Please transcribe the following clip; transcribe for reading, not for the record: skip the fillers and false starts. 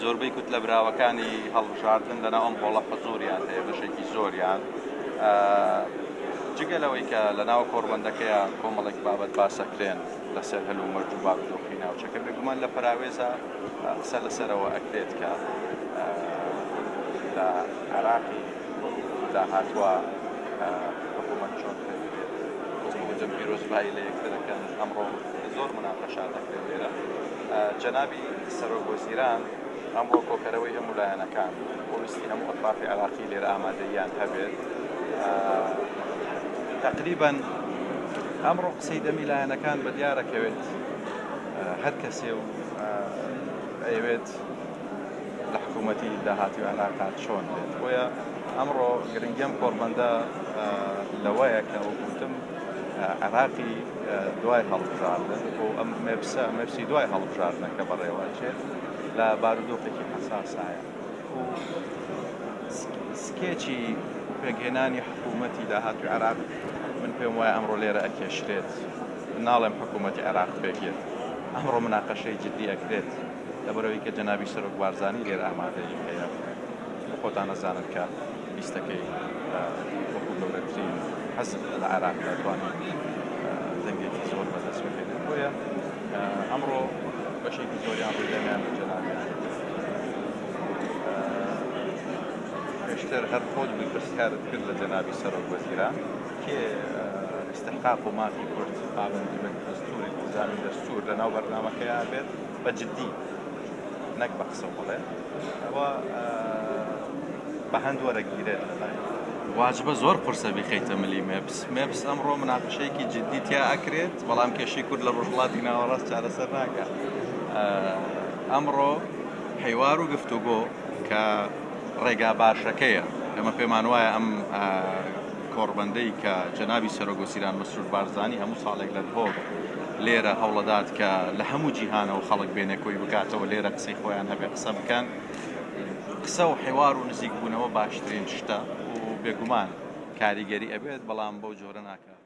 زۆربەی کوتلە براوەکانی هەڵبژاردن لەناو ئەم هۆڵە حزوریان هەیە، بەشێکی زۆریان. جگە لەوەی کە لەناو کۆڕبەندەکەیا کۆمەڵێک بابەت باسەکرێن لەسەر هەلومەرج و بارودۆخی ناوچەکە، بێگومان لە پەراوێزا قسە لەسەرەوە ئەکرێت کە لە عێراقی داهاتوە حکوومەت چۆن پێک دێت. وتم پیرۆزبایی لە یەکتر ئەکەن، ئەمڕۆ زۆر موناقەشات ئەکرێت لێرە. جەنابی سەرۆک وەزیران ئەمڕۆ کۆکەرەوەی هەموو لایەنەکان و ویستی هەموو ئەترافی عێراقی لێرە ئامادەییان هەبێت. تەقریبەن ئەمڕۆ قسەی دەمی لایەنەکان بە دیارەکەوێت هەر کەسێ و ئەیەوێت لە حکوومەتی داهاتوی عێراقا چۆن بێت. بۆیە ئەمڕۆ گرنگی ئەم کۆڕبەندە لەوەیە کە وەک وتم عێراقی دوای هەڵبژاردن و ئەم مێپسە مێپسی دوای هەڵبژاردنەکە بەڕێوەچێت لە بارودۆخێکی حەساسایە و سکێچی پێکهێنانی حکوومەتی داهاتوی عێراق من پێم وایە ئەمڕۆ لێرە ئەکێشرێت. ناڵێم حکوومەتی عێراق پێکێت، ئەمڕۆ مناقەشەی جدی ئەکرێت لەبەرئەوەی کە جەنابی سەرۆک بارزانی لێرە ئامادەیی هەیە. خۆتان ئەزانن کە لیستەکەی وەکو گەورەترین حزب لە عێراقدا توانی دەنگێکی زۆر بەدەست بهێنێت. بۆیە ئەمڕۆ بەشێکی زۆریان ڕووی دەمیان لە جەنابیان پێشتر هەر خۆت بووی پرسیارت کرد لە جەنابی سەرۆک وەزیران کێ ئیستحقاق و مافی کورد پابەندی بە دەستور ئیلتیزامی دەستور لەناو بەرنامەکەیا بێت بە جدی نەک بە قسە و بەڵێ ئەوە بە هەند وەرەگیرێت لەلای. واجبە زۆر قورسە بیخەیتە ملی مێپس. مێپس ئەمڕۆ مناقشەیەکی جدی تیا ئەکرێت، بەڵام کێشەی کورد لە ڕۆژهەڵاتی ناوەڕاست چارەسەر ناکا. ئەمڕۆ حیوار و گفتوگۆ کە ڕێگا باشەکەیە، ئێمە پێمان وایە ئەم کۆڕبەندەی کە جەنابی سەرۆک وەزیران مەسرور بارزانی هەموو ساڵێک لە دهۆک لێرە هەوڵەدات کە لە هەموو جیهانەوە خەڵک بێنێ کۆی بکاتەوە لێرە قسەی خۆیان هەبێ قسە بکەن، قسە و حیوار و نزیکبوونەوە باشترین شتە و بێگومان کاریگەری ئەبێت، بەڵام بەو جۆرە ناکا.